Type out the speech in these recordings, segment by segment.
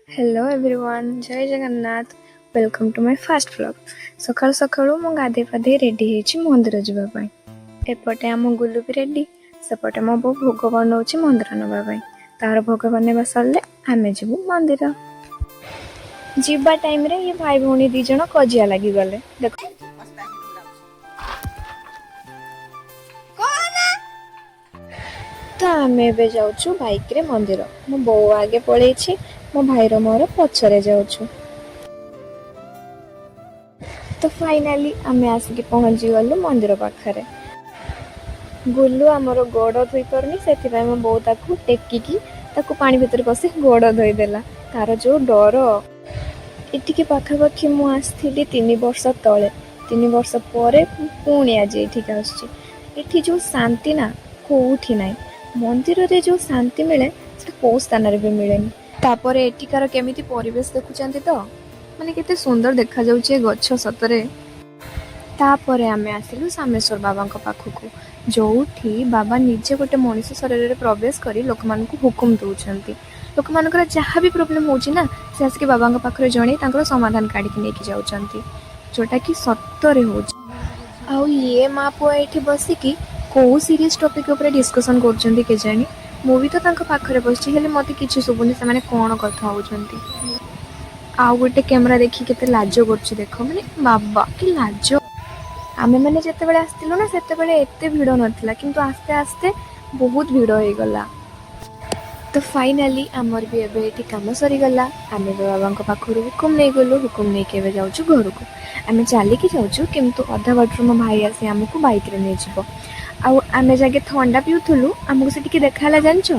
Hello everyone, Jay Jagannath. Welcome to my first vlog. ସକାଳୁ ସକାଳୁ ମୁଁ ଗାଧେଇ ପାଧେଇ ରେଡ଼ି ହେଇଛି ମନ୍ଦିର ଯିବା ପାଇଁ। ଏପଟେ ଆମ ଗୁଲୁ ବି ରେଡ଼ି, ସେପଟେ ମୋ ବୋଉ ଭୋଗ ବନଉଛି ମନ୍ଦିର ନେବା ପାଇଁ। ତାର ଭୋଗ ବନେଇବା ସରିଲେ ଆମେ ଯିବୁ ମନ୍ଦିର। ଯିବା ଟାଇମ୍ରେ ଇଏ ଭାଇ ଭଉଣୀ ଦି ଜଣ କଜିଆ ଲାଗିଗଲେ, ଦେଖ। ତ ଆମେ ଏବେ ଯାଉଛୁ ବାଇକରେ ମନ୍ଦିର। ମୋ ବୋଉ ଆଗେ ପଳେଇଛି, ମୋ ଭାଇର ମୋର ପଛରେ ଯାଉଛୁ। ତ ଫାଇନାଲି ଆମେ ଆସିକି ପହଞ୍ଚିଗଲୁ ମନ୍ଦିର ପାଖରେ। ଗୁଲୁ ଆମର ଗୋଡ଼ ଧୋଇ ପାରୁନି, ସେଥିପାଇଁ ମୋ ବୋଉ ତାକୁ ଟେକିକି ତାକୁ ପାଣି ଭିତରେ ପଶି ଗୋଡ଼ ଧୋଇଦେଲା। ତାର ଯୋଉ ଡର! ଏଠିକି ପାଖାପାଖି ମୁଁ ଆସିଥିଲି 3 ବର୍ଷ ତଳେ। 3 ବର୍ଷ ପରେ ପୁଣି ଆଜି ଏଠିକି ଆସୁଛି। ଏଠି ଯୋଉ ଶାନ୍ତି ନା, କୋଉଠି ନାହିଁ। ମନ୍ଦିରରେ ଯୋଉ ଶାନ୍ତି ମିଳେ, ସେଟା କୋଉ ସ୍ଥାନରେ ବି ମିଳେନି। ତାପରେ ଏଠିକାର କେମିତି ପରିବେଶ ଦେଖୁଛନ୍ତି ତ, ମାନେ କେତେ ସୁନ୍ଦର ଦେଖାଯାଉଛି ଏ ଗଛ ସତରେ। ତାପରେ ଆମେ ଆସିଲୁ ସାମେଶ୍ୱର ବାବାଙ୍କ ପାଖକୁ, ଯୋଉଠି ବାବା ନିଜେ ଗୋଟେ ମଣିଷ ଶରୀରରେ ପ୍ରବେଶ କରି ଲୋକମାନଙ୍କୁ ହୁକୁମ ଦଉଛନ୍ତି। ଲୋକମାନଙ୍କର ଯାହା ବି ପ୍ରୋବ୍ଲେମ୍ ହେଉଛି ନା, ସେ ଆସିକି ବାବାଙ୍କ ପାଖରେ ଜଣେଇ ତାଙ୍କର ସମାଧାନ କାଢ଼ିକି ନେଇକି ଯାଉଛନ୍ତି, ଯୋଉଟାକି ସତରେ ହେଉଛି। ଆଉ ଇଏ ମା ପୁଅ ଏଇଠି ବସିକି କୋଉ ସିରିୟସ୍ ଟପିକ୍ ଉପରେ ଡିସ୍କସନ୍ କରୁଛନ୍ତି କେଜାଣି। ମୁଁ ବି ତ ତାଙ୍କ ପାଖରେ ବସିଛି, ହେଲେ ମୋତେ କିଛି ଶୁଭୁନି ସେମାନେ କ'ଣ କଥା ହେଉଛନ୍ତି। ଆଉ ଗୋଟେ କ୍ୟାମେରା ଦେଖି କେତେ ଲାଜ କରୁଛି ଦେଖ, ମାନେ ବାବା କି ଲାଜ! ଆମେମାନେ ଯେତେବେଳେ ଆସିଥିଲୁ ନା, ସେତେବେଳେ ଏତେ ଭିଡ଼ ନଥିଲା, କିନ୍ତୁ ଆସ୍ତେ ଆସ୍ତେ ବହୁତ ଭିଡ଼ ହେଇଗଲା। ତ ଫାଇନାଲି ଆମର ବି ଏବେ ଏଠି କାମ ସରିଗଲା। ଆମେ ବି ବାବାଙ୍କ ପାଖରୁ ହୁକୁମ ନେଇଗଲୁ। ହୁକୁମ ନେଇକି ଏବେ ଯାଉଛୁ ଘରକୁ। ଆମେ ଚାଲିକି ଯାଉଛୁ, କିନ୍ତୁ ଅଧା ବାଟରୁ ମୋ ଭାଇ ଆସି ଆମକୁ ବାଇକରେ ନେଇଯିବ। ଆଉ ଆମେ ଯାକେ ଥଣ୍ଡା ପିଉଥିଲୁ, ଆମକୁ ସେ ଟିକେ ଦେଖା ହେଲା, ଜାଣିଛ,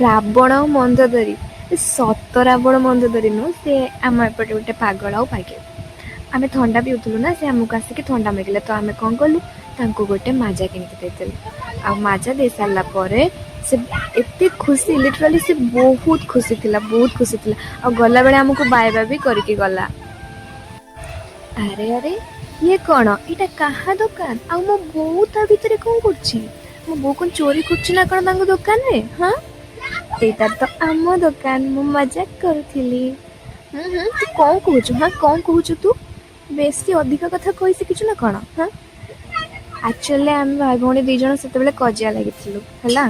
ରାବଣ ଆଉ ମନ୍ଦୋଦରୀ। ସତ ରାବଣ ମନ୍ଦୋଦରୀ ନୁହଁ, ସେ ଆମ ଏପଟେ ଗୋଟେ ପାଗଳ ଆଉ ପାଗଳ। ଆମେ ଥଣ୍ଡା ପିଉଥିଲୁ ନା, ସେ ଆମକୁ ଆସିକି ଥଣ୍ଡା ମାଗିଲେ। ତ ଆମେ କ'ଣ କଲୁ, ତାଙ୍କୁ ଗୋଟେ ମାଜା କିଣିକି ଦେଇଦେଲୁ। ଆଉ ମାଜା ଦେଇ ସାରିଲା ପରେ ସେ ଏତେ ଖୁସି, ଲିଟରାଲି ସେ ବହୁତ ଖୁସି ଥିଲା, ବହୁତ ଖୁସି ଥିଲା। ଆଉ ଗଲାବେଳେ ଆମକୁ ବାଏ ବାଏ ବି କରିକି ଗଲା। ଆରେ ଆରେ, ଇଏ କ'ଣ? ଏଇଟା କାହା ଦୋକାନ? ଆଉ ମୋ ବୋଉ ତା ଭିତରେ କ'ଣ କରୁଛି? ମୋ ବୋଉ କ'ଣ ଚୋରି କରୁଛି ନା କ'ଣ ତାଙ୍କ ଦୋକାନରେ? ହଁ, ଏଇଟା ତ ଆମ ଦୋକାନ, ମୁଁ ମଜାକ କରୁଥିଲି। ହୁଁ ହୁଁ ତୁ କ'ଣ କହୁଛୁ? ହଁ, କ'ଣ କହୁଛୁ? ତୁ ବେଶୀ ଅଧିକ କଥା କହି ଶିଖିଛୁ ନା କ'ଣ? ହଁ, ଆକ୍ଚୁଆଲି ଆମେ ଭାଇ ଭଉଣୀ ଦି ଜଣ ସେତେବେଳେ କଜିଆ ଲାଗିଥିଲୁ, ହେଲା।